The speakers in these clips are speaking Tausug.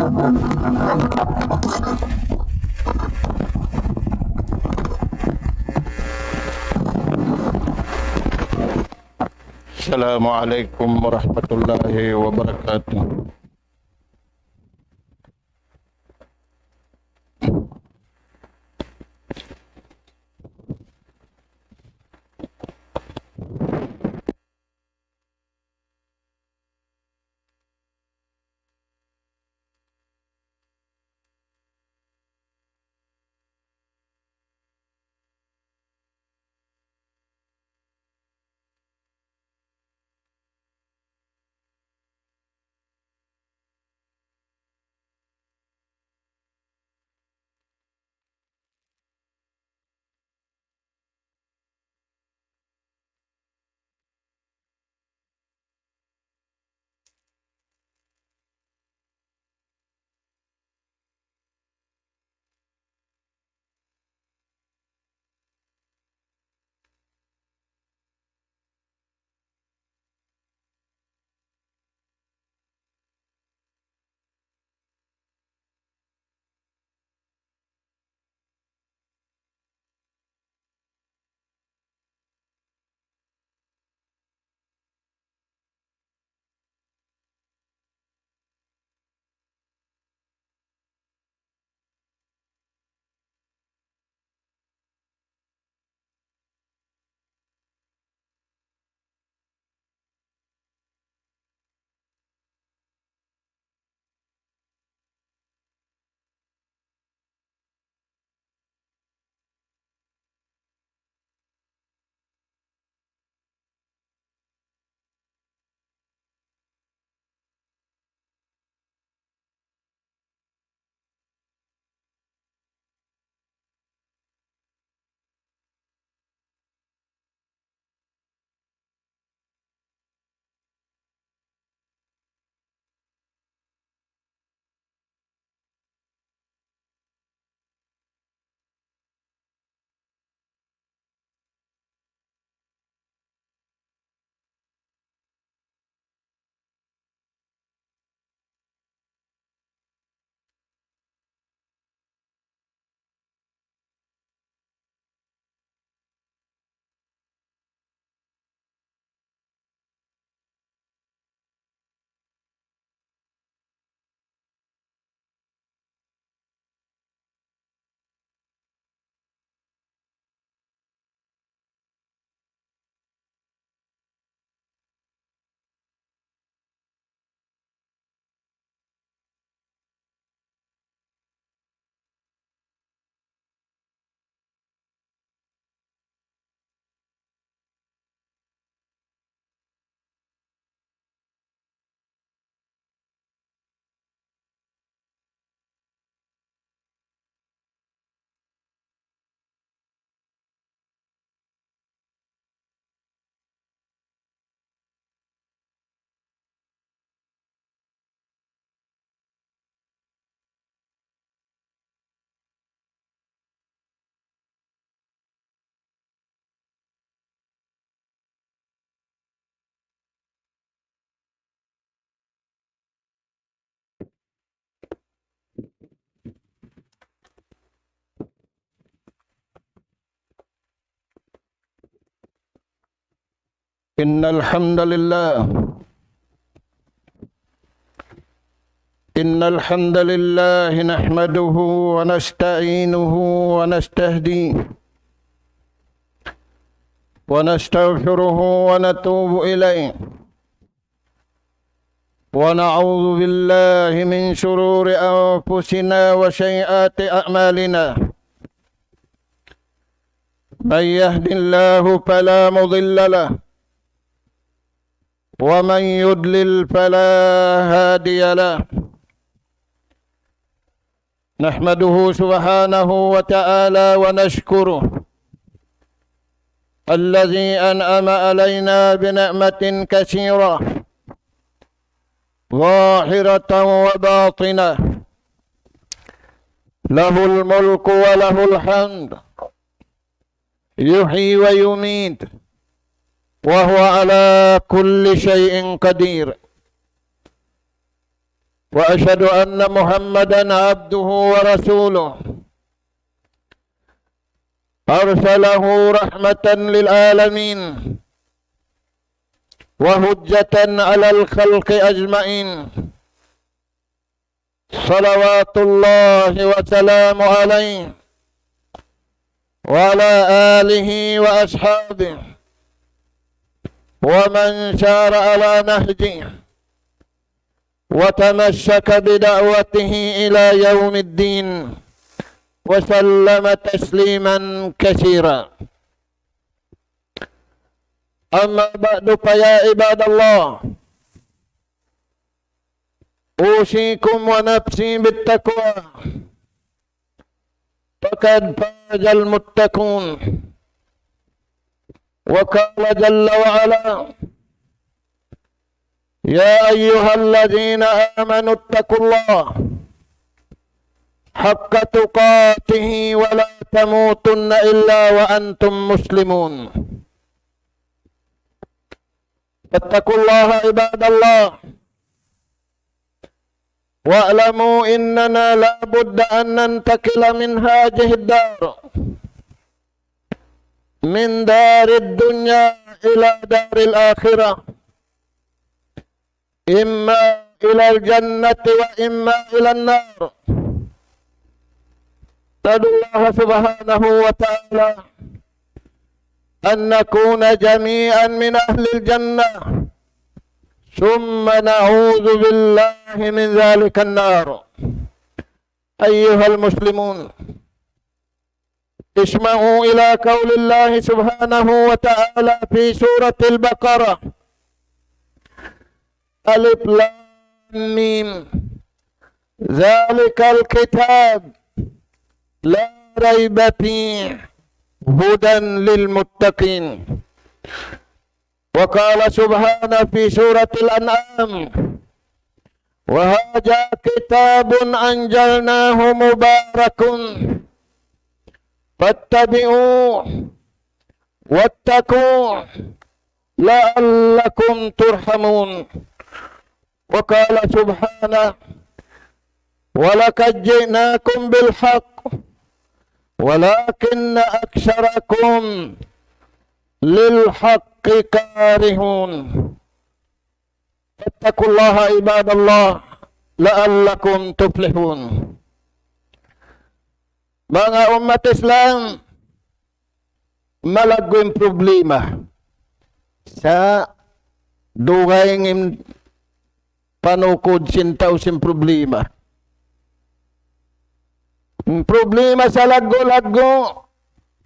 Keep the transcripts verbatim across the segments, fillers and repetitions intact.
السلام عليكم ورحمة الله وبركاته. إن الحمد لله، إن الحمد لله نحمده ونستعينه ونستهديه ونستغفره ونتوب إليه، ونعوذ بالله من شرور أنفسنا وسيئات أعمالنا. من يهد الله فلا مضل له، ومن يضلل فلا هادي له. نحمده سبحانه وتعالى ونشكره الذي أنعم علينا بنعمة كثيرة ظاهرة وباطنة، له الملك وله الحمد، يحيي ويميت، وهو على كل شيء قدير. وأشهد أن محمدا عبده ورسوله، أرسله رحمة للعالمين وحجة على الخلق أجمعين، صلوات الله وسلامه عليه وعلى آله وأصحابه ومن سار على نهجه وتمسك بدعوته إلى يوم الدين وسلم تسليما كثيرا. أما بعد، فيا عباد الله، أوصيكم ونفسي بالتقوى، فقد فاز المتقون. وقال جل وعلا: يا أيها الذين آمنوا اتقوا الله حق تقاته ولا تموتن إلا وأنتم مسلمون. فاتقوا الله عباد الله، واعلموا أننا لا بد أن ننتقل من هذه الدار، من دار الدنيا، إلى دار الآخرة، إما إلى الجنة وإما إلى النار. نسأل الله سبحانه وتعالى أن نكون جميعا من أهل الجنة، ثم نعوذ بالله من ذلك النار. أيها المسلمون، اسمعوا إلى قول الله سبحانه وتعالى في سورة البقرة: ألف لام ميم، ذلك الكتاب لا ريب فيه، هدى للمتقين. وقال سبحانه في سورة الأنعام: وهذا كتاب أنزلناه مبارك فاتبعوه واتقوا لعلكم ترحمون. وقال سبحانه: ولقد جئناكم بالحق ولكن أكثركم للحق كارهون. فاتقوا الله عباد الله لعلكم تفلحون. Manga ummat Islam, malaggu' in problema. Sa' dugaing in panukud sin tau sin problema. In problema salaggu'-laggu',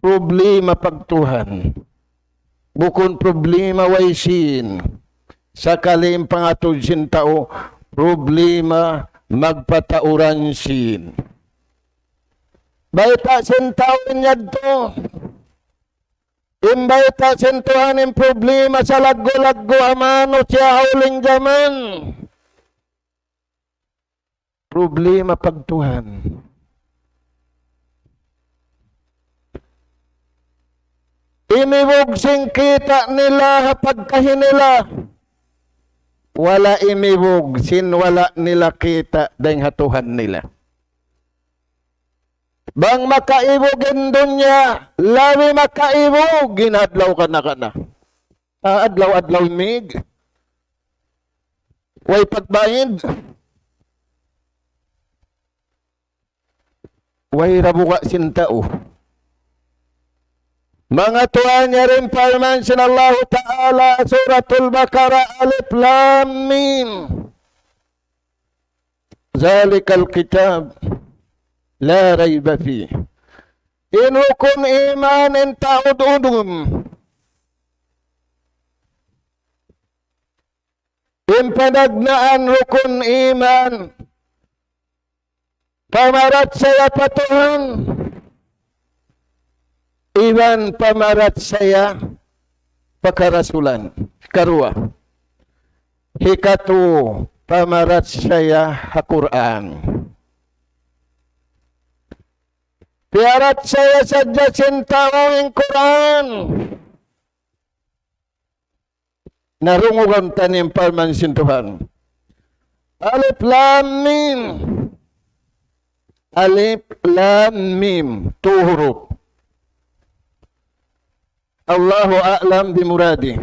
problema pagtuhan. Bukun problema way sīn. Sakali in pangatud sin tau, problema magpatauran sīn. Bayta' sin tau in yadtu. In bayta' sin Tuhan in problema salaggu'-laggu' ha manusiya' ha huling jaman. Problema pagtuhan. Imibug sin kita' nila ha pagkahi nila. Wala' imibug sin wala' nila kita' dayn ha Tuhan nila. Bang makaibug in dunya, labi makaibug in adlaw kana-kana. Ah, adlaw-adlaw mig. Way pagbaid. Way ra buga' sin tau. Manga tuwan, yari in parman sin Allahu Ta'ala, Suratul Baqarah, Alif Lam Mim. ذلك الكتاب لا ريب فيه. In rukun iman in taud-udum. In panagnaan rukun iman. Pamarachaya pa Tuhan. Iban pamarachaya pa karasulan. Karuwa. Hikatu, pamarachaya ha Qur'an. Piyarachaya sadja sin tau in Qur'an. Narungugan ta in parman sin Tuhan. Alif Lam Mim. Alif Lam Mim. Tu huruf. Allahu a'lam bi muradi.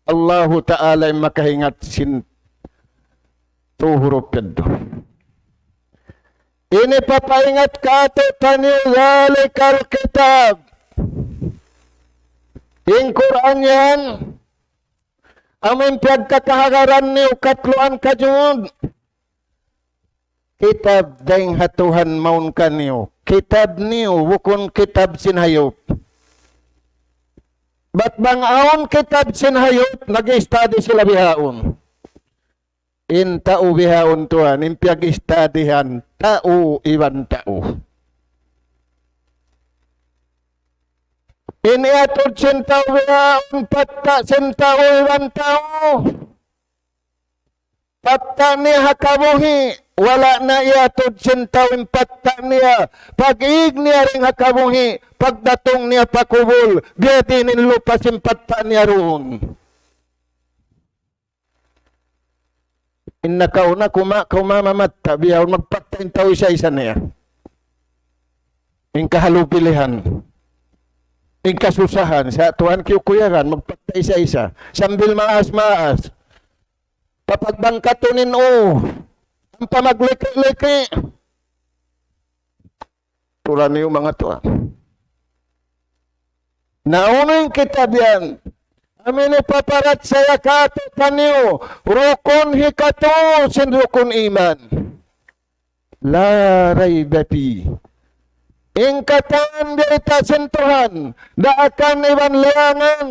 Allahu Ta'ala in makahingat sin tu huruf yadtu. Ini papaingat kātu'niyu ذلك الكتاب. In Qur'an yan, amu in piyagkakahagaran niyu katluan kajud. Kitab dayn ha Tuhan mawn kaniyu. Kitab niyu, bukun kitab sin hayup. Bat bang awn kitab sin hayup, nag-study sila bihaun. In tau bihaun tuwan, in piyag-studyhan, tau iban tau. In iyatud sin tau bihaun, patta' sin tau iban tau. Patta' niya ha kabuhi', wala' na iyatud sin tau in patta' niya. Pag-ig niya dayn ha kabuhi', pagdatung niya pa kubul, biyadiin in lupa sin patta' niya duun. In nakauna kuma-, kumamamatta', biya' magpatta' in tau isa-isa niya. In kahalubilihan. In kasusahan, sa' tuwan kiyukuyagan, magpatta' isa-isa. Sambil maas-maas. Papagbangkatun in u. Ampa magliki-liki. Tuud niyu manga tuwan. Na unu in kitab yan? Amu in hipaparachaya kātu'niyu, rukun hikatu sin rukun iman. لا ريب فيه. In katan biyayta' sin Tuhan, daakan iban layangan,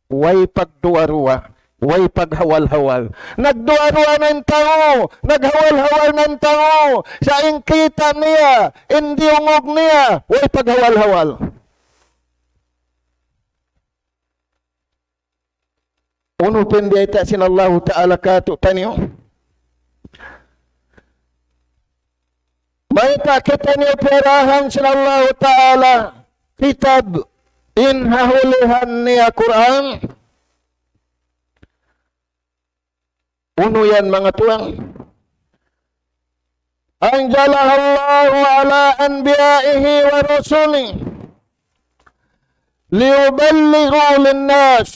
way pagduwa-ruwa, way paghawal-hawal. Nagduwa-ruwa na in tau, naghawal-hawal na in tau, sa' in kita' niya, in diyungug niya, way paghawal-hawal. Unu pa in biyayta' sin Allahu Ta'ala kātu'niyu? Mayta' kitaniyu piyarahan sin Allahu Ta'ala kitab in ha hulihan niya Qur'an? Unu yan, manga tuwan? أنزلها الله على أنبيائه ورسله ليبلغوا للناس.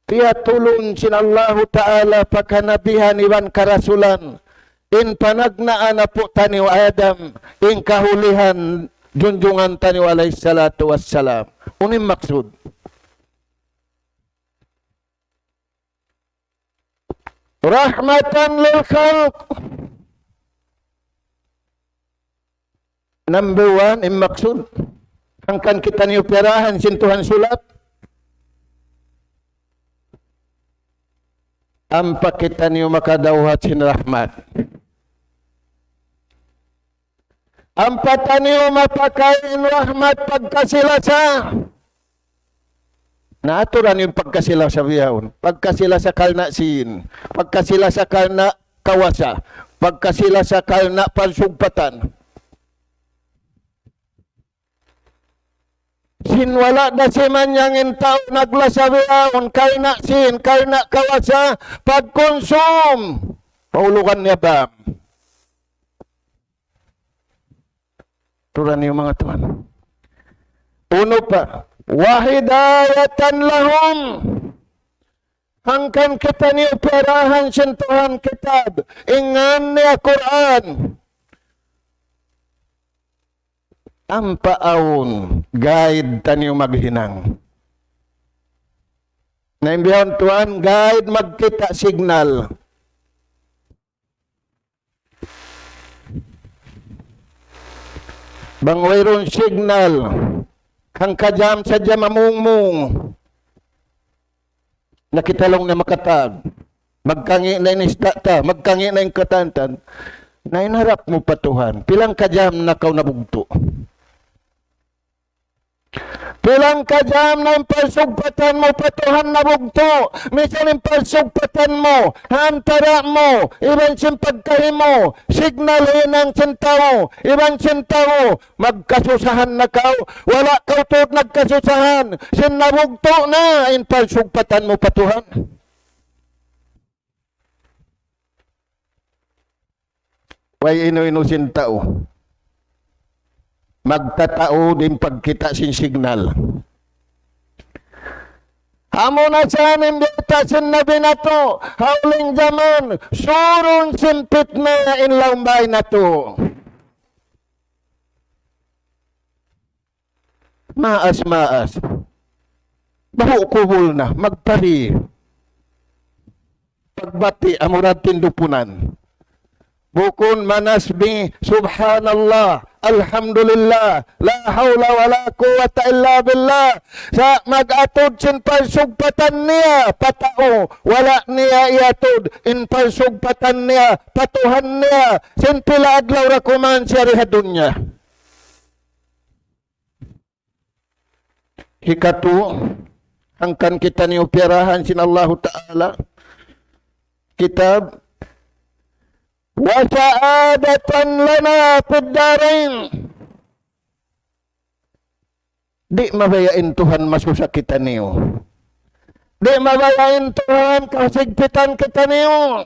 Piyatulun sin Allahu Ta'ala pa kanabihan iban karasulan in panagnaan apu' taniyu Adam, in kahulihan junjungan taniyu alayhi salatu wassalam. Unu in maksud? رحمة للخلق. Number one, in maksud, hangkan kitaniyu piyarahan sin Tuhan sulat, ampa kitaniyu makadawhat sin rahmat. Ampa taniyu mapakay in rahmat pagkasi-lasa. Na aturan in pagkasi-lasa bihaun. Pagkasi-lasa karna' sīn. Pagkasi-lasa karna' kawasa. Pagkasi-lasa karna' pagsugpatan. Sin wala' da simanyang in tau naglasa bihaun, karna' sīn, karna' kawasa, pagkunsum. Pahulugan niya bam. Turan niyu manga tuwan. Unu pa, وهداية لهم. Hangkan kitaniyu piyarahan sin Tuhan kitab, in ngan niya Qur'an. Ampa awn, guide taniyu maghinang. Na in bihaun tuwan, guide magkita' signal. Bang wayruun signal, hangka jam sadja mamungmung. Na kita laung niya makatag. Magkangi' na in ista' ta, magkangi' na in katantan. Na in harap mu pa Tuhan, pila hangka jam na kaw nabugtu'? Pila hangka jam na in pagsugpatan mu pa Tuhan nabugtu'? Misan in pagsugpatan mu, ha antara' mu, iban sin pagkahi mu, signal hinang sin tau, iban sin tau, magkasusahan na kaw, wala' kaw tuud nagkasusahan, sin nabugtu' na in pagsugpatan mu pa Tuhan. Way inu-inu sin tau. Magtatau din pagkita' sin signal. Amu na sa in biyayta' sin Nabi natu', ha huling jaman, surun sin pitna in lawm bay natu'. Maas, maas. Bahu' kubul na, magpari. Pagbati', amura tindupunan. Bukun manasbih, subhanallah, alhamdulillah, la hawla wa la quwwata illa billah. Sa' mag-atud sin pagsugpatan niya pa tau, wala' niya iyatud in pagsugpatan niya pa Tuhan niya, sin pila adlaw ra kuman siya di ha dunya. Hikatu, hangkan kitaniyu piyarahan sin Allahu Ta'ala. Kitab, وسعادة لنا في الدارين. Di' mabaya' in Tuhan masusa kitaniyu. Di' mabaya' in Tuhan kasigpitan kitaniyu.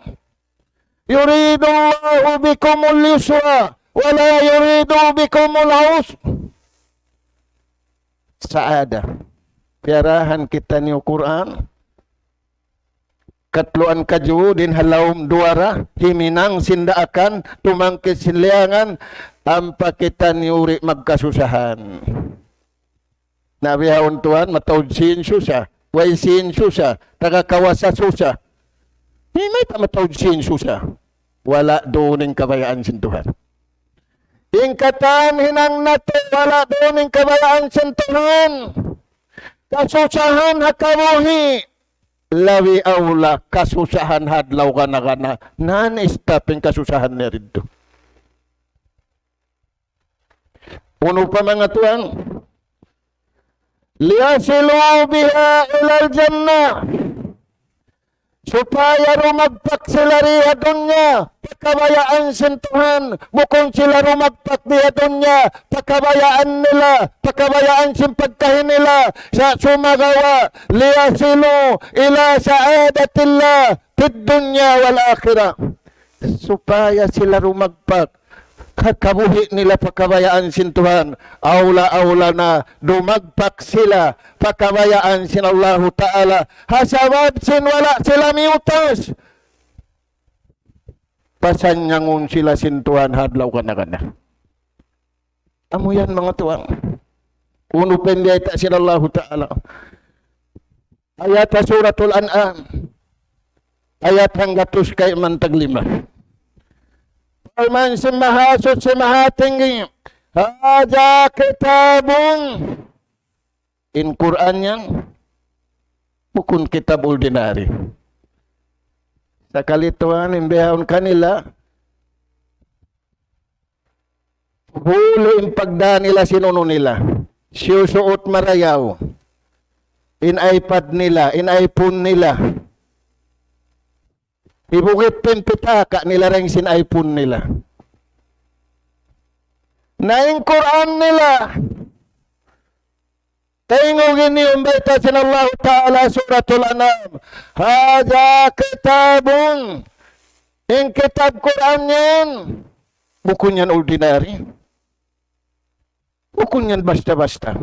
يريد الله بكم اليسر ولا يريد بكم العسر. Saada. Piyarahan kitaniyu Qur'an. Katluan kaju din ha lawm duwa ra, himinang sin daakan, tumangkid sin liyangan, ampa kitaniyu di' magkasusahan. Na bihaun tuwan, mataud sin susa, way sin susa, taga kawasa susa. Di' mayta' mataud sin susa. Wala' duun in kabayaan sin Tuhan. In katan hinang natu', wala' duun in kabayaan sin Tuhan. Kasusahan ha kabuhi'. Labi awla kasusahan ha adlaw gana-gana. Non-stop in kasusahan niya didtu. Unu pa manga tuwan? ليصلوا بها إلى الجنة. Supaya rumagpak sila di ha dunya, pa kabayaan sin Tuhan, bukun sila rumagpak di ha dunya, pa kabayaan nila, pa kabayaan sin pagkahi nila, sa' sumagawa', ليصلوا إلى سعادة الله في الدنيا والآخرة. Supaya sila rumagpak ha kabuhi' nila pa kabayaan sin Tuhan, awla-awla na dumagpak sila pa kabayaan sin Allahu Ta'ala. Ha sabab sin wala' sila miyutas, pasanyangun sila sin Tuhan ha adlaw gana-gana. Amu yan manga tuwan. Unu pa in biyayta' sin Allahu Ta'ala. Ayat ha Suratul An'am. Ayat hanggatus kayman tag lima. Parman sin Mahasuchi Mahatinggi, هذا كتاب. In Qur'an yan, bukun kitab ordinary. Sakali tuwan in bihaun kanila, huli in pagdā nila sin unu nila. Siyusuut marayaw. In iPad nila, in iPhone nila. Hibugit pa in pitaka' nila dayn sin iPhone nila. Na in Qur'an nila, taymanghud niyu in bayta' sin Allahu Ta'ala Suratul An'am. هذا كتاب. In kitab Qur'an yan, bukun yan ordinary. Bukun yan basta-basta.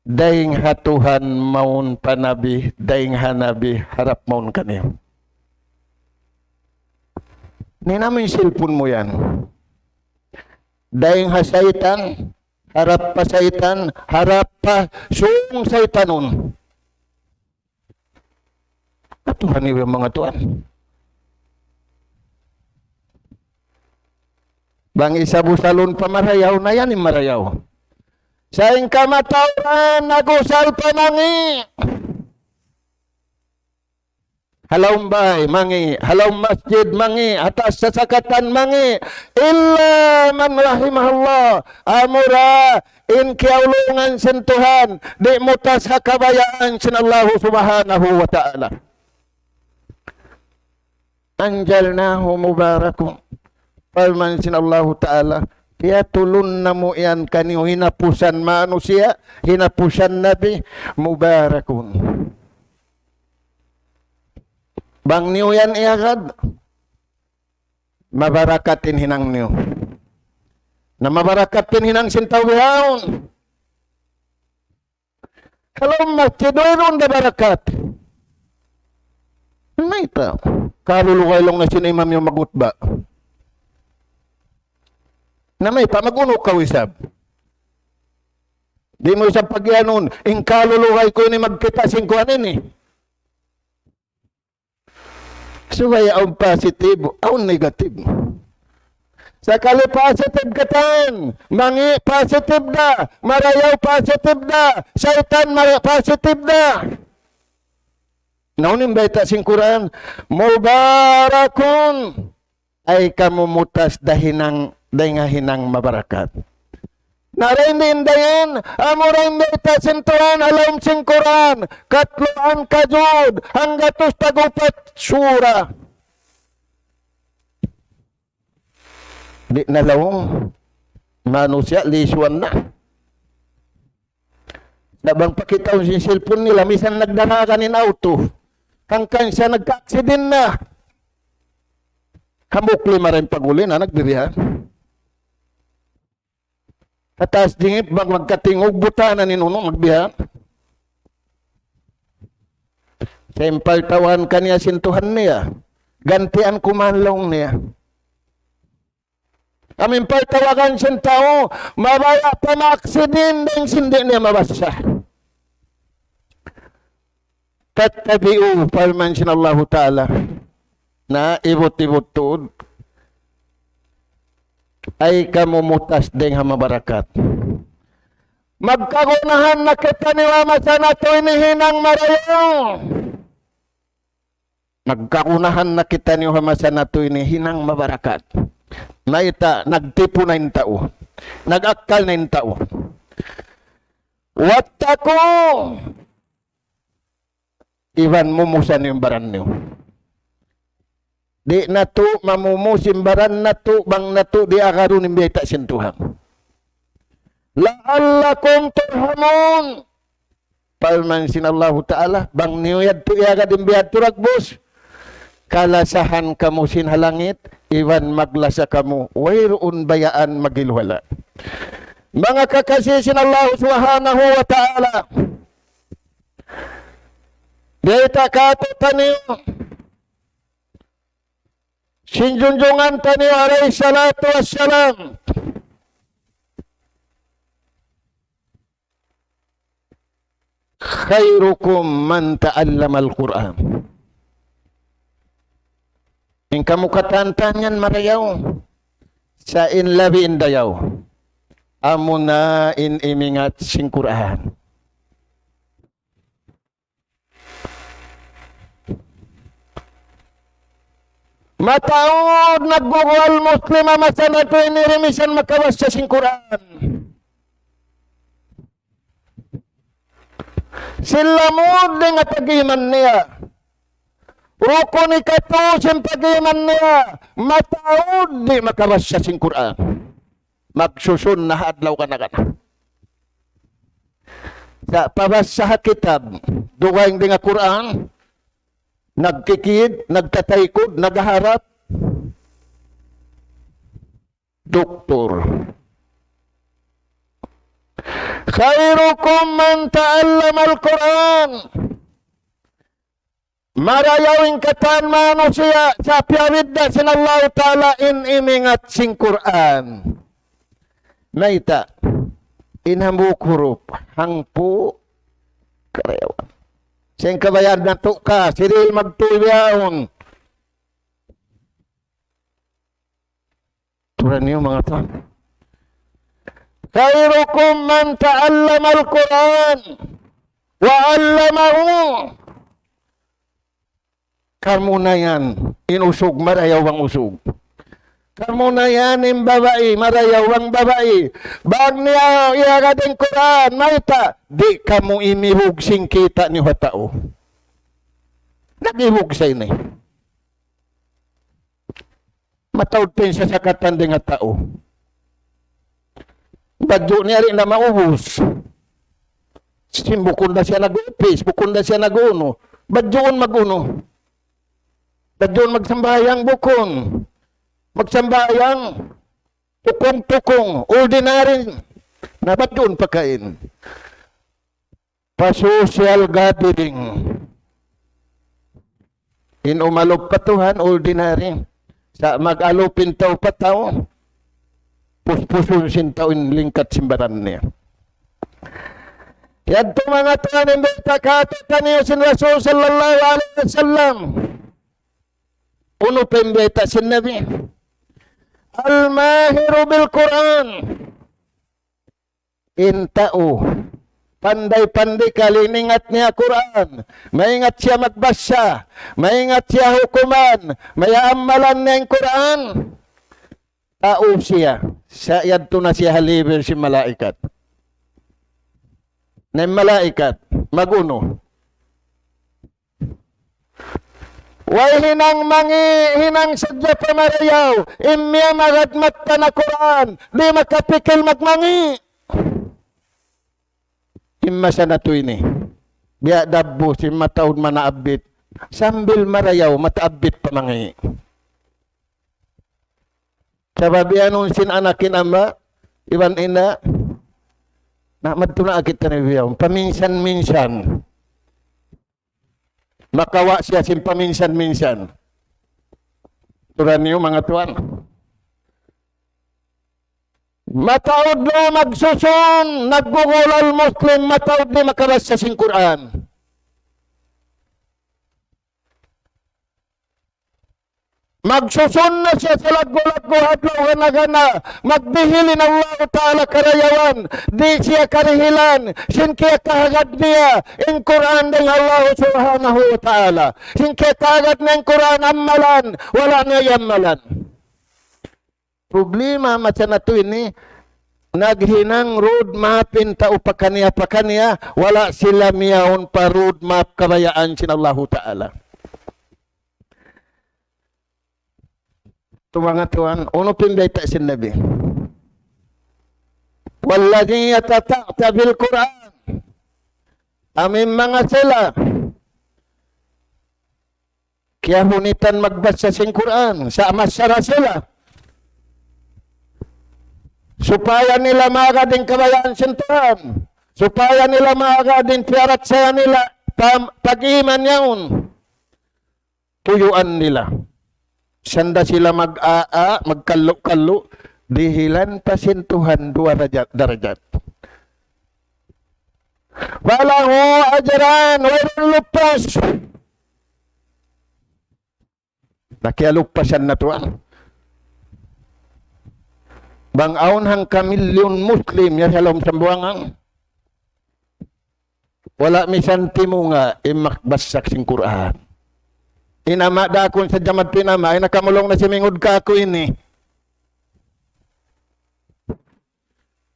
Dayn ha Tuhan mawn pa Nabi, dayn ha Nabi harap mawn kaniyu. Ninamin cellphone mu yan. Dayn ha saytan, harap pa saytan, harap pa sung saytanun. Atuhan niyu in manga tuwan. Bang isa busalun pa marayaw, na yan in marayaw. Sa' in kamatauran, nag-usal pa mangi'. Ha lawm bāy, mangi'. Ha lawm masjid, mangi'. Ha taas sasakatan, mangi'. إلا من رحم الله. Amura in kiyaulungan sin Tuhan, di' mutas ha kabayaan sin Allahu Subhanahu wa Ta'ala. أنجيناه مباركا. Parman sin Allahu Ta'ala, piyatulun namu' yan kaniyu, hinapusan manusiya', hinapusan nabi, مباركا. Bang niyu yan iyagad, Mabarakat in hinang niyu. Na mabarakat in hinang sin tau bihaun. Ha lawm masjid, wayruun da barakat. Mayta'? Kalulugay laung na sin imam yan maghutba. Na mayta', mag-unu kaw isab? Di' mu isab pagiyanun, in kalulugay ku ini magkita' sin kuwan ini. Subay awn positive, awn negative. Sakali positive katan, mangi' positive da, marayaw positive da, saytan mara-, positive da. Na unu in bayta' sin Qur'an, mubarakun, ay kamu mutas da hinang, dayn ha hinang mabarakat. Na dayn di in dayn, amura in bayta' sin Tuhan ha lawm sin Qur'an, katluan ka juz, hanggatus tag-upat sura. Di' na laung, manusiya' lisuan na. Na bang pakitaun sin cellphone nila, misan nagdaragan in auto. Hangkan siya nagka-accident na. Hambuuk lima ra in pag-uli na nagdirihan. Ha taas dingit, mag-, magkatingug, butanan in unu, magbihan. Sa' in paltawagan kaniya sin Tuhan niya, gantian ku man laung niya. Amu in paltawagan sin tau, mabaya' pa ma-accident dayn sin di' niya mabassa. Tattabi'u, parman sin Allahu Ta'ala. Na ibut-ibut tuud. Ay kamu mutas dayn ha mabarakat. Magkagunahan na kitaniyu ha masa natu' ini hinang marayaw. Magkagunahan na kitaniyu ha masa natu' ini hinang mabarakat. Mayta', nagtipu na in tau. Nag-akkal na in tau. Wattaqu. Iban mumusa niyu in baran niyu. Di' natu' mamumus in baran natu' bang natu' di' agarun in bayta' sin Tuhan. La'allakum turhamun. Parman sin Allahu Ta'ala, bang niyu yadtu iyagad in biyadtu dagbus, kalasahan kamu sin ha langit, iban maglasa kamu, wayruun bayaan magiluhala. Manga kakasi sin Allah Subhanahu wa Ta'ala, biyayta' kātu'niyu sin junjungan taniyu alayhi salatu wassalam, "Khairukum man ta'allamal Qur'an." In kamu katan-katan yan marayaw, sa' in labi in dayaw, amuna in imingat sin Qur'an. Mataud nagguguwal Muslim ha masa natu' ini di' misan makabassa sin Qur'an. Sin lamud dayn ha pag-iman niya. Rukun ikatu sin pag-iman niya. Mataud di' makabassa sin Qur'an. Magsusun na ha adlaw kana-kana. Sa' pabassa ha kitab, dugaing dayn ha Qur'an, nagkikid, nagtataykud, nagharap. Doktor. "Khairukum man ta'allamal Qur'an." Marayaw in katan manusiya' sa' piyabidda' sin Allahu Ta'ala in imingat sin Qur'an. Mayta'? In hambuuk hurup, hangpu' karayawan. Sa' in kabayaan natu' ka, siril magtuy bihaun. Turan niyu manga tuwan. "Khairukum man ta'allamal Qur'an wa 'allamahu." Kamu na yan, in usug, marayaw bang usug. Kamu na yan, in babai, marayaw bang babai. Bang niya iyagad in Qur'an, mayta', di' kamu imibug sin kita' niyu ha tau. Nag-ibug sa ini. Mataud pa in sasakatan dayn ha tau. Badju' niya di' na maubus. Sin bukun da siya nag-upis, bukun da siya nag-unu. Badjuun mag-unu. Badjuun magsambahayang bukun. Magsambahayang, tukung-tukung, ordinary, na ba duun pa kain? Pa social gathering. In umalup pa Tuhan, ordinary. Sa' mag-alup in tau pa tau, puspusun sin tau in lingkat sin baran niya. Yadtu manga tuwan in bayta' kātu'niyu sin Rasul sallallahu alayhi wasallam. Unu pa in bayta' sin Nabi? الماهر بالقرآن. In tau, panday-panday kali in ingat niya Qur'an, maingat siya magbasa, maingat siya hukuman, maya amalan niya in Qur'an, tau siya, sa' yadtu na siya ha level sin malaikat. Na in malaikat, mag-unu? Way hinang mangi', hinang sadja pa marayaw, in miyamagad matta na Qur'an, di' makapikil magmangi'. In masa natu' ini, biya' dabbus, in mataud manaabbit, sambil marayaw, mataabbit pa mangi'. Sabab iyanun sin anak in ama', iban ina', na madtu na kitaniyu biyaun, paminsan-minsan. Makawa' siya sin paminsan-minsan. Turan niyu, manga tuwan. Mataud na magsusun, naggugulal Muslim, mataud di' makabasa sin Qur'an. Magsusun na siya sa laggu'-laggu' adlaw gana-gana, magdihil in Allahu Ta'ala karayawan, di' siya karihilan, sin kiyakahagad niya, in Qur'an dayn ha Allahu Subhanahu wa Ta'ala. Sin kiyakahagad niya in Qur'an amalan, wala' niya amalan. Problema masa natu' ini, naghinang road map in tau pakaniya-pakaniya, wala' sila miyawn pa road map kabayaan sin Allahu Ta'ala. Tuwan, tuwan, unu pa in bayta' sin Nabi? والذي يتتعتع بالقرآن. Amu in manga sila kiyahunitan magbasa sin Qur'an, sa' masara sila. Supaya nila maagad in kabayaan sin Tuhan. Supaya nila maagad in piyarachaya nila pam-, pag-iman yaun. Tuyuan nila. Sanda sila mag-aa, magkallu-kallu, dihilan pa sin Tuhan duwa darajat, darajat. فله أجران, wayruun lupas. Na kiyalupasan natu', ah. Bang awn hangka milyun Muslim ya ha lawm Sambuwangan, wala' misan timunga' in magbasa sin Qur'an. In ama' da akun sadja madtu in ama', ay nakamulung na simingud kāku' ini.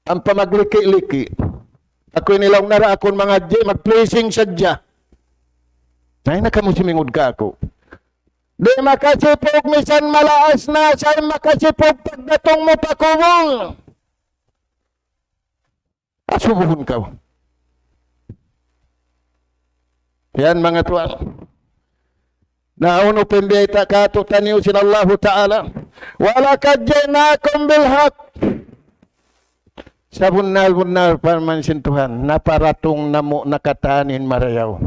Ampa magliki-liki. Aku ini laung nila akun mangadji', mag-blessing sadja. Na, ay na kamu simingud kāku'. Di' makasipug misan malaas na, sa' makasipug pagdatung mu pa kubul. Asubuhun kaw. Yan, manga tuwan. Na unu pa in biyayta' kātu'niyu sin Allahu Ta'ala? ولقد جئناكم بالحق. Sabunnal-bunnal parman sin Tuhan, naparatung namu' na katan in marayaw.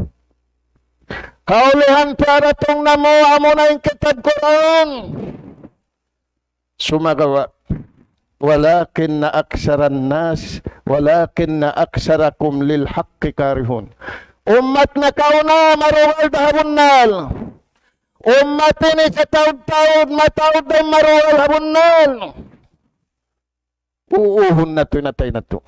Kaulihan piyaratung namu' amuna in kitab Qur'an. Sumagawa', ولكن أكثر الناس، ولكن أكثركم للحق كارهون. Ummat nakauna marugal da ha bunnal. Ummat ini sataud-taud mataud da marugal ha bunnal. Puuhun natu' in atay natu'.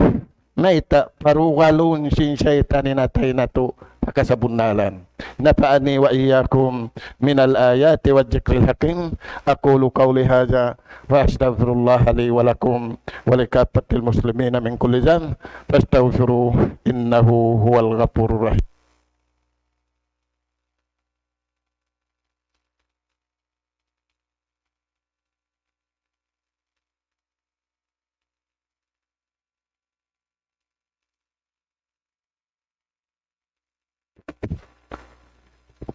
Mayta'? Parugalun sin saytan in atay natu' ha kasabunnalan. نفعني وإياكم من الآيات والذكر الحكيم. أقول قولي هذا وأستغفر الله لي ولكم ولكافة المسلمين من كل ذنب فاستغفروه إنه هو الغفور الرحيم.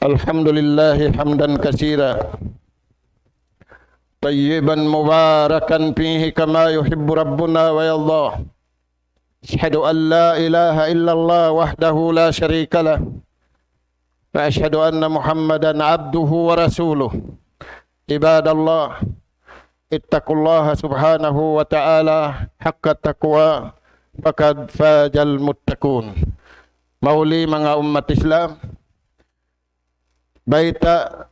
الحمد لله حمدا كثيرا طيبا مباركا فيه كما يحب ربنا ويرضى. أشهد أن لا إله إلا الله وحده لا شريك له، وأشهد أن محمدا عبده ورسوله. عباد الله، اتقوا الله سبحانه وتعالى حق التقوى، فقد فاز المتقون. Mahuli manga ummat Islam, bayta'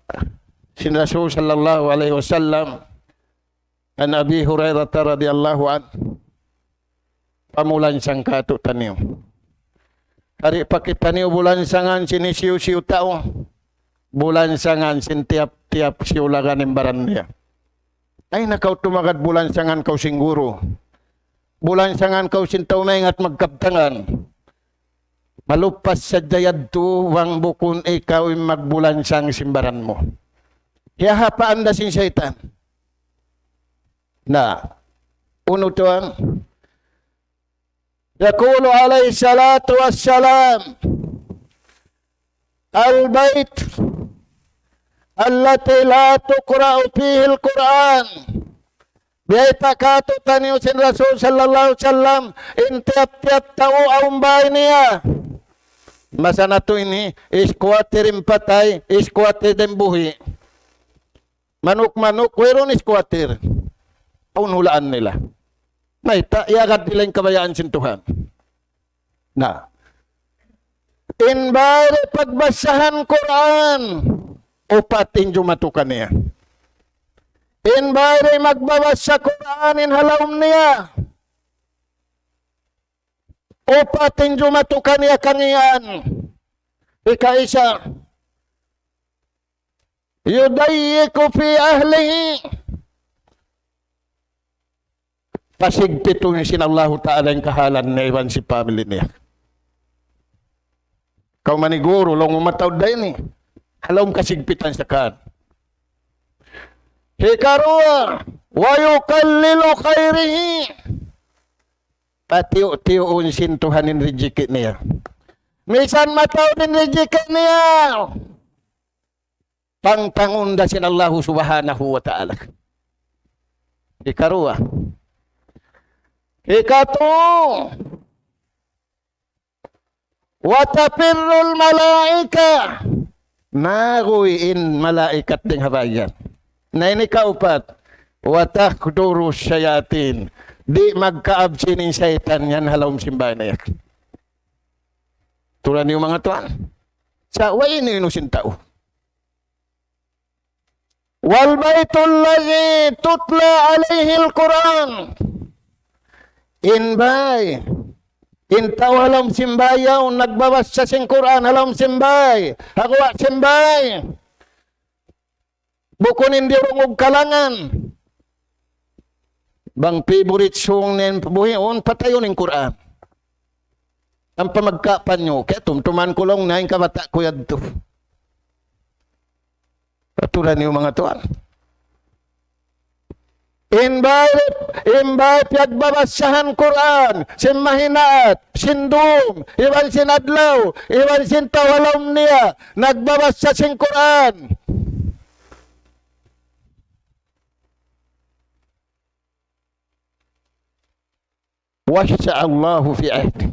sin Rasul sallallahu alayhi wasallam, عن أبي هريرة رضي الله عنه, pamulansang kātu'niyu. Di' pa kitaniyu bulansangan sin hisiyu-siyu tau, bulansangan sin tiyap-tiyap siyu laga in baran niya. Ay na kaw tumagad bulansangan kaw sin guru, bulansangan kaw sin tau maingat magkabtangan. Malupas sadja yadtu bang bukun ikaw in magbulansang sin baran mu. Hiyahapaan da sin saytan. Na, unu tuwan? يقول عليه الصلاة والسلام: البيت التي لا تقرأ فيه القرآن. Biyayta' kātu'niyu sin Rasul sallallahu alayhi wasallam, in tiyap-tiyap tau awn bāy niya. Masa natu' ini, squatter in patay, squatter da in buhi'. Manuk-manuk, wayruun squatter. Awn hulaan nila. Mayta', iyagad nila in kabayaan sin Tuhan. Na. In bāy di' pagbasahan Qur'an, upat in jumatu kaniya. In bāy di' magbabasa Qur'an in ha lawm niya, upat in jumatu kaniya kangīan. Ikaisa, يضيق في أهله. Pasigpitun sin Allahu Ta'ala in kahalan niya iban sin family niya. Kaw maniguru, laung mu mataud da ini. Ha lawm kasigpitan sa kan. Hikaruwa, ويقلل خيره. Patiyu'-tiyuun sin Tuhan in rijiki' niya. Misan mataud in rijiki' niya, pangtangun da sin Allahu Subhanahu wa Ta'ala. Hikaruwa. Hikatu, وتفر الملائكة. Maguy in malaikat dayn ha bāy yan. Na ini kaupat, وتحضر الشياطين. Di' magkaabsin in saytan yan ha lawm sin bāy na yan. Tuud niyu manga tuwan. Sa' way inu-inu sin tau. والبيت الذي تتلى عليه القرآن. In bāy, in tau ha lawm sin bāy yaun nagbabasa sin Qur'an ha lawm sin bāy, ha guwa' sin bāy. Bukun in diyurungug kalangan. Bang favorite song niya in buhiun, patayun in Qur'an. Ampa magkapanyu, kaya tumtuman ku laung niya in kabata' ku yadtu. Aturan niyu manga tuwan. In bāy, in bāy piyagbabasahan Qur'an, sin mahinaat, sin dum, iban sin adlaw, iban sin tau ha lawm niya, nagbabasa sin Qur'an. وسع الله في عرضه.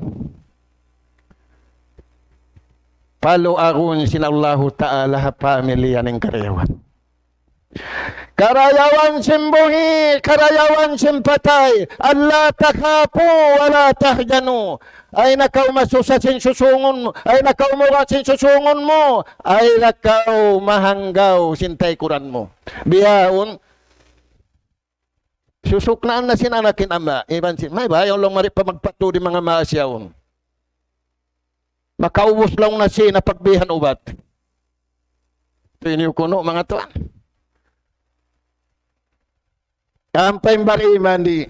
Paluagun sin Allahu Ta'ala ha pamilya niya in karayawan. Karayawan sin buhi', karayawan sin patay. ألا تخافوا ولا تحزنوا. Ayaw na kaw masusa sin susungun mu, ayaw na kaw muga sin susungun mu, ayaw na kaw mahanggaw sin taykuran mu. Bihaun, susuknaan na sin anak in ama', iban sin, may ba, ayaw laung mari pa magpatu di manga maas yaun. Makaubus laung na sin pagbihan ubat. Tiniyu kunu', manga tuwan. Ampa in bariman di'.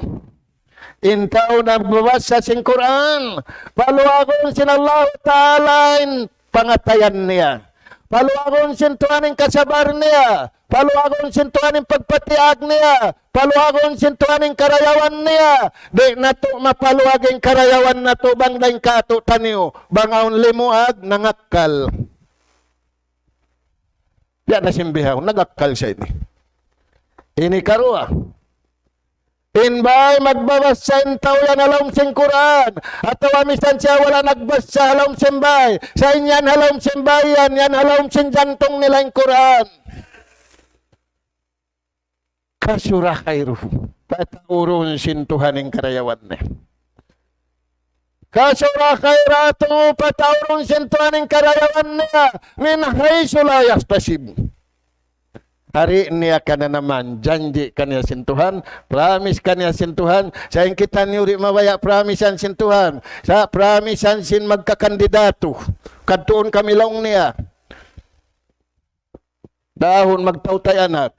In tau nagbabasa sin Qur'an, paluagun sin Allahu Ta'ala in pangatayan niya. Paluagun sin Tuhan in kasabar niya. Paluagun sin Tuhan in pagpatiyag niya. Paluagun sin Tuhan in karayawan niya. Di' natu' mapaluag in karayawan natu' bang dayn kātu'niyu. Bang awn limuag, nangakkal. Biya' na sin bihaun, nagakkal sa ini. Ini karuwa. In bāy magbabassa in tau yan ha lawm sin Qur'an, atawa misan siya wala' nagbassa ha lawm sin bāy, sa' in yan ha lawm sin bāy yan, yan ha lawm sin jantung nila in Qur'an. كثر خيره. Pataurun sin Tuhan in karayawan niya. كثر خيراته, pataurun sin Tuhan in karayawan niya. من حيث لا يحتسب. Hari niya kananaman, janji' kaniya sin Tuhan, promise kaniya sin Tuhan, sa' in kitaniyu di' mabaya' promisean sin Tuhan, sa' promisean sin magkakandidatu, kadtuun kami laung niya. Dahun magtautay anak,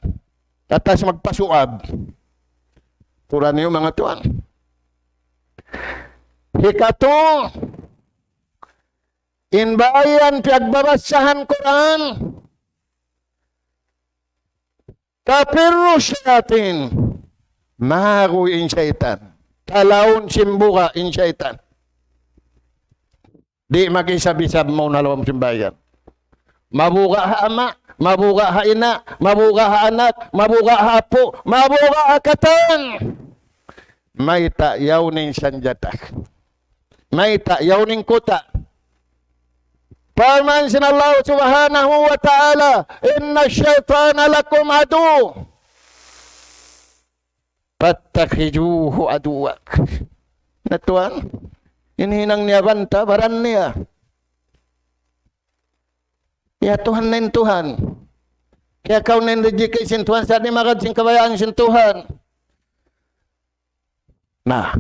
atas magpasuab. Turan niyu manga tuwan. Hikatu, in bāy yan piyagbabassahan Qur'an, تفر الشياطين. Maguy in saytan. Talaun sin buga' in saytan. Di' mag-isab-isab mawn ha lawm sin bāy yan. Mabuga' ha ama', mabuga' ha ina', mabuga' ha anak, mabuga' ha apu', mabuga' ha katan. Mayta' yaun in sanjata? Mayta' yaun in kuta'? Parman sin Allah Subhanahu wa Ta'ala, إن الشيطان لكم عدو فاتخذوه عدوا. Na tuwan, in hinang niya banta', baran niya. Ya Tuhan na in Tuhan. Kaya kaw na in rijiki sin Tuhan, sa' di' magad sin kabayaan sin Tuhan. Na.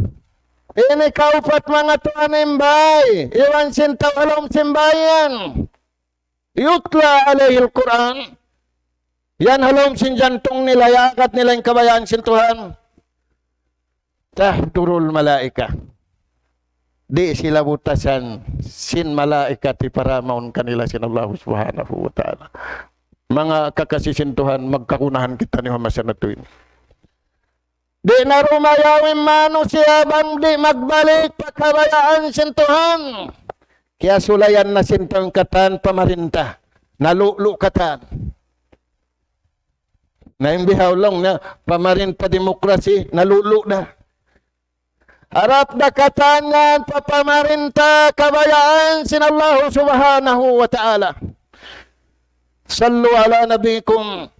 Ini kaupat manga tuwan in bāy. Iban sin tau ha lawm sin bāy yan. يتلى عليه القرآن. Yan ha lawm sin jantung nila, yaagad nila in kabayaan sin Tuhan. تحضر الملائكة. Di' sila butasan sin malaikat hipara mawn kanila sin Allah Subhanahu wa Ta'ala. Manga kakasi sin Tuhan, magkagunahan kitaniyu ha masa natu' ini. Di' na dumayaw in manusiya' bang di' magbalik pa kabayaan sin Tuhan. Kiyasulayan na sin tau katan pamarinta. Nalu'lu' katan. Na in bihaun laung niya, pamarinta demokrasi, nalu'lu' na. Harap da katan yan pa pamarinta kabayaan sin Allah Subhanahu wa Ta'ala. صلوا على نبيكم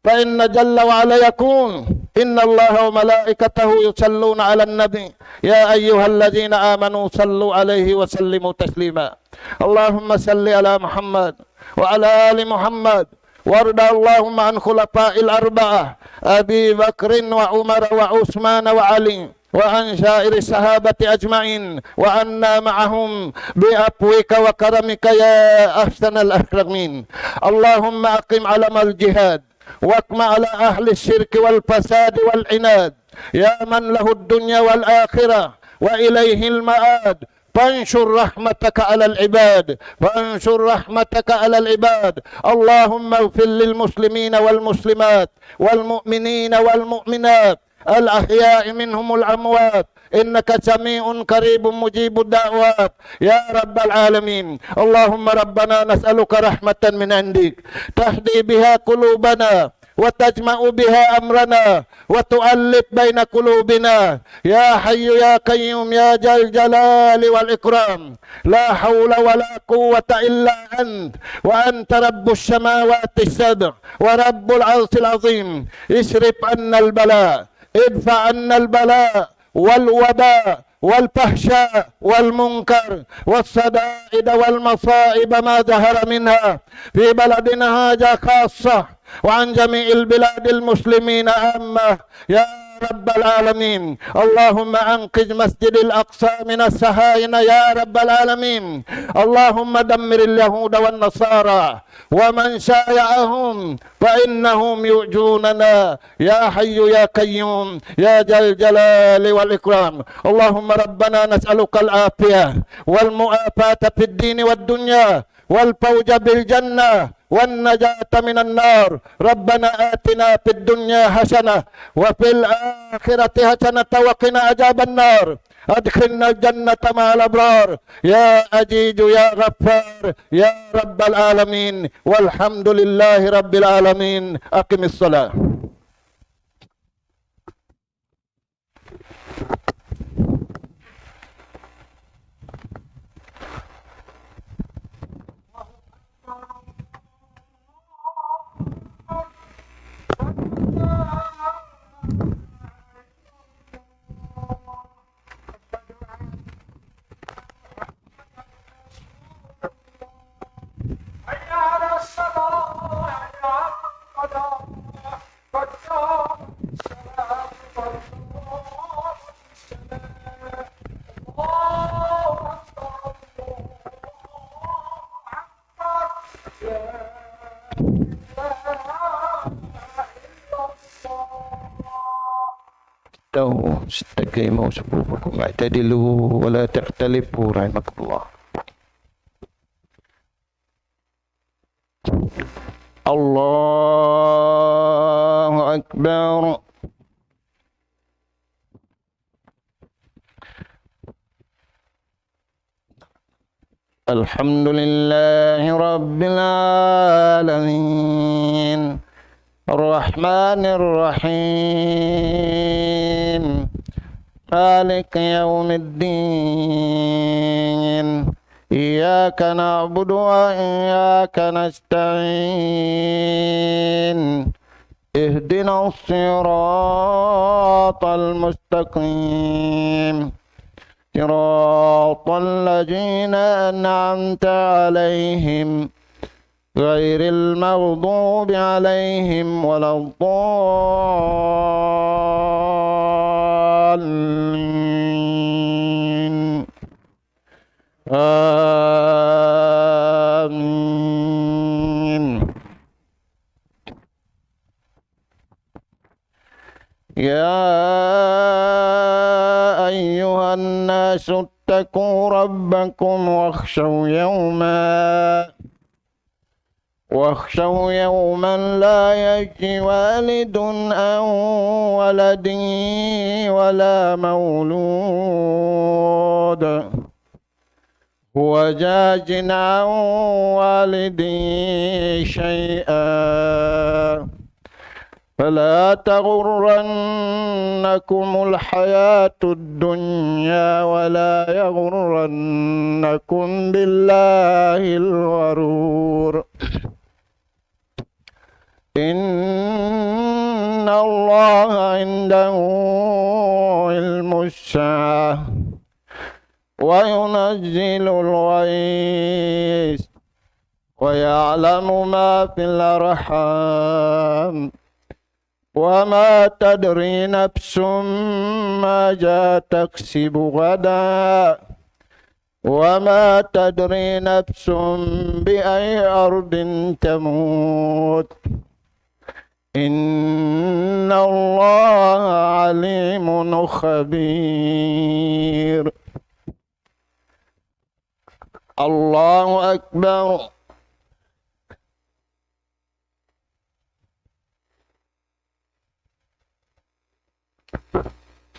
فإن جل وعلا يقول: إن الله وملائكته يصلون على النبي يا أيها الذين آمنوا صلوا عليه وسلموا تسليما. اللهم صل على محمد وعلى آل محمد وارض اللهم عن خلفاء الأربعة أبي بكر وعمر وعثمان وعلي وعن سائر الصحابة أجمعين وعنا معهم بعفوك وكرمك يا أحسن الأكرمين. اللهم أقم علم الجهاد واقم على أهل الشرك والفساد والعناد يا من له الدنيا والآخرة وإليه المآد. فانشر رحمتك على العباد، فانشر رحمتك على العباد. اللهم اغفر للمسلمين والمسلمات والمؤمنين والمؤمنات الأحياء منهم والأموات إنك سميع قريب مجيب الدعوات يا رب العالمين. اللهم ربنا نسألك رحمة من عندك تهدي بها قلوبنا وتجمع بها أمرنا وتؤلف بين قلوبنا يا حي يا قيوم يا ذا الجلال والإكرام. لا حول ولا قوة إلا أنت، وأنت رب السماوات السبع ورب العرش العظيم. اصرف عنا البلاء، ادفع عنا البلاء والوباء والفحشاء والمنكر والشدائد والمصائب ما ظهر منها في بلدنا هذا خاصة وعن جميع البلاد المسلمين عامة يا رب العالمين. اللهم أنقذ مسجد الأقصى من الصهاينة يا رب العالمين. اللهم دمر اليهود والنصارى ومن شايعهم فإنهم يؤذوننا يا حي يا قيوم يا ذا الجلال والإكرام. اللهم ربنا نسألك العافية والمعافاة في الدين والدنيا والفوز بالجنة والنجاة من النار. ربنا آتنا في الدنيا حسنة وفي الآخرة حسنة وقنا عذاب النار. أدخلنا الجنة مع الأبرار يا عزيز يا غفار يا رب العالمين. والحمد لله رب العالمين. أقم الصلاة. Tau, sitagay mau subuh ku ngai tadi lu wala ta'talifu rahimakallah. Allahu Akbar. الحمد لله رب العالمين. الرحمن الرحيم. مالك يوم الدين. إياك نعبد وإياك نستعين. اهدنا الصراط المستقيم. صراط الذين أنعمت عليهم غير المغضوب عليهم ولا الضالين. آمين. يا أيها الناس اتقوا ربكم واخشوا يوما، واخشوا يوما لا يجزي والد عن ولده ولا مولود هو جاز عن والده شيئا. فلا تغرنكم الحياة الدنيا ولا يغرنكم بالله الغرور. إن الله عنده علم الساعة وينزل الغيث ويعلم ما في الأرحام وما تدري نفس ماذا تكسب غدا وما تدري نفس بأي أرض تموت. إن الله عليم خبير. الله أكبر.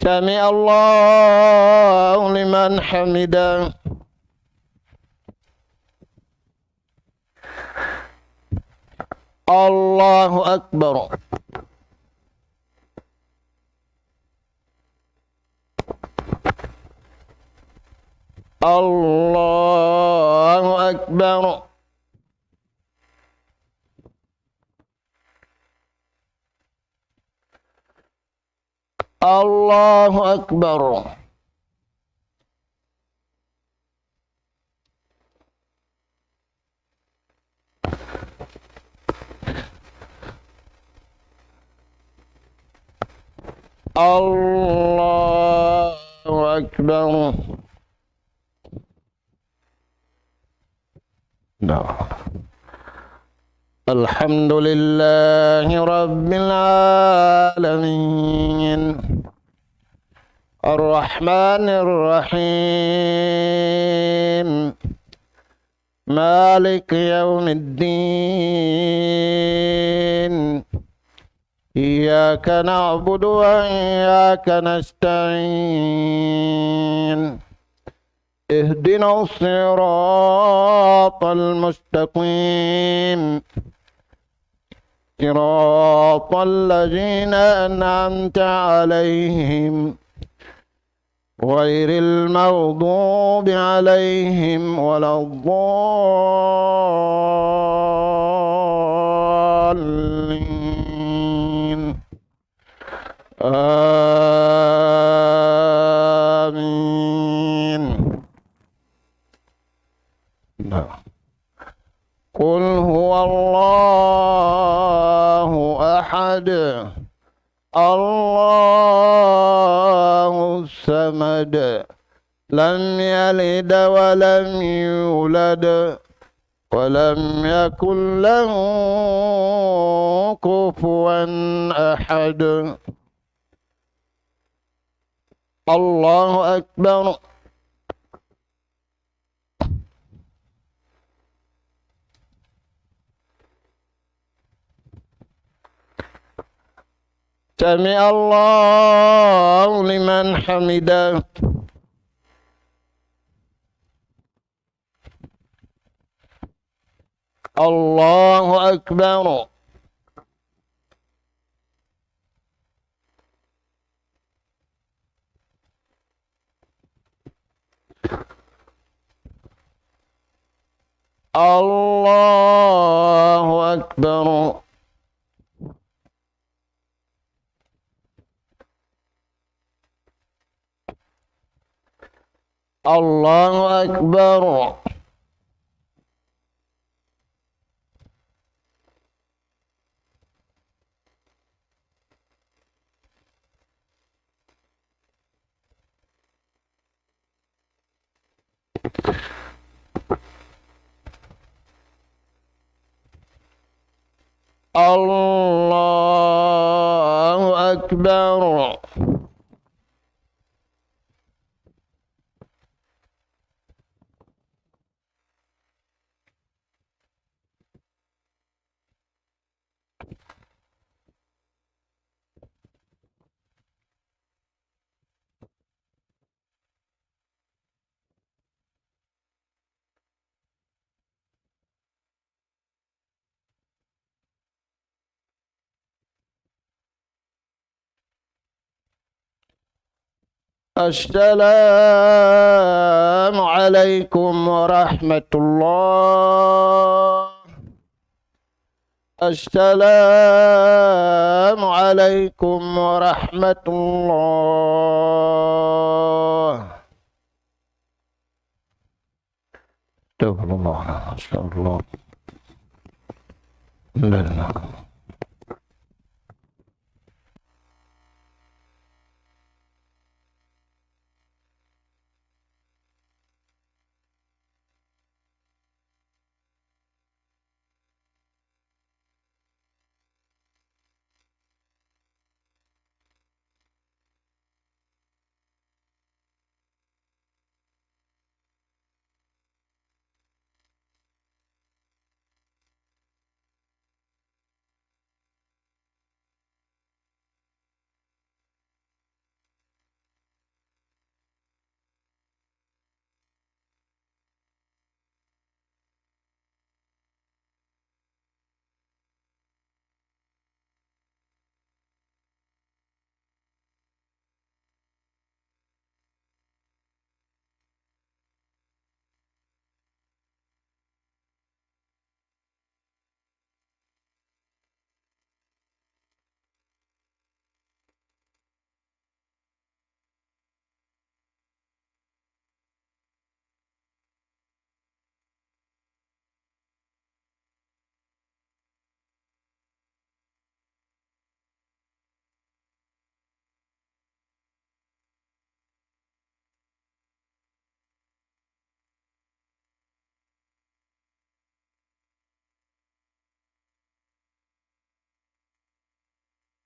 سمع الله لمن حمده. الله أكبر. الله أكبر. الله أكبر. الله أكبر. الحمد لله رب العالمين. الرحمن الرحيم. مالك يوم الدين. إياك نعبد وإياك نستعين. اهدنا الصراط المستقيم. صراط الذين أنعمت عليهم غير المغضوب عليهم ولا الضالين. آمين. قل هو الله أحد، الله الصمد، لم يلد ولم يولد، ولم يكن له كفوا أحد. الله أكبر. سمع الله لمن حمده. الله أكبر. الله أكبر. الله أكبر. الله أكبر. السلام عليكم ورحمة الله. السلام عليكم ورحمة الله. استغفر الله، استغفر الله. الحمد لله.